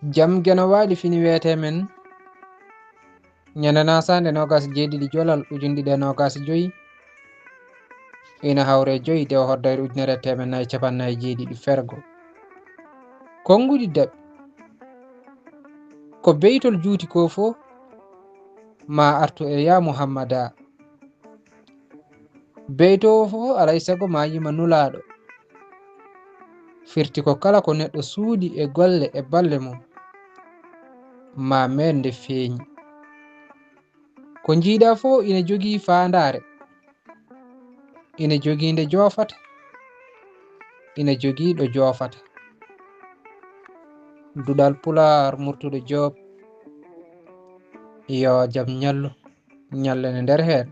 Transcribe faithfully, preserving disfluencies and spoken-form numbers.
Jam Geno Waali fini weetee men ñande nasaande noogas e jeeɗiɗi jolal ujunɗiɗi e noogas e joy, ina hawre joy dewa hoddayre ujunere e teemen nayi e capanɗe nayi e jeeɗiɗi fergo. Konnguɗi daɓɓi. Ko beytol juuti ko fof ma artu e ya Muhammada. Beytoowo fof alay sago ma yima nulaaɗo. Firti ko kala ko neɗɗo suuɗi e golle e balle mum, ma meeɗ nde feeñi. Ko njiiɗa fof ina jogii faandaare, ina jogii nde joofata, ina jogii ɗo joofata. Duɗal Pulaar Murtuɗo Joob, yo jam ñallu, ñallen e nder heen.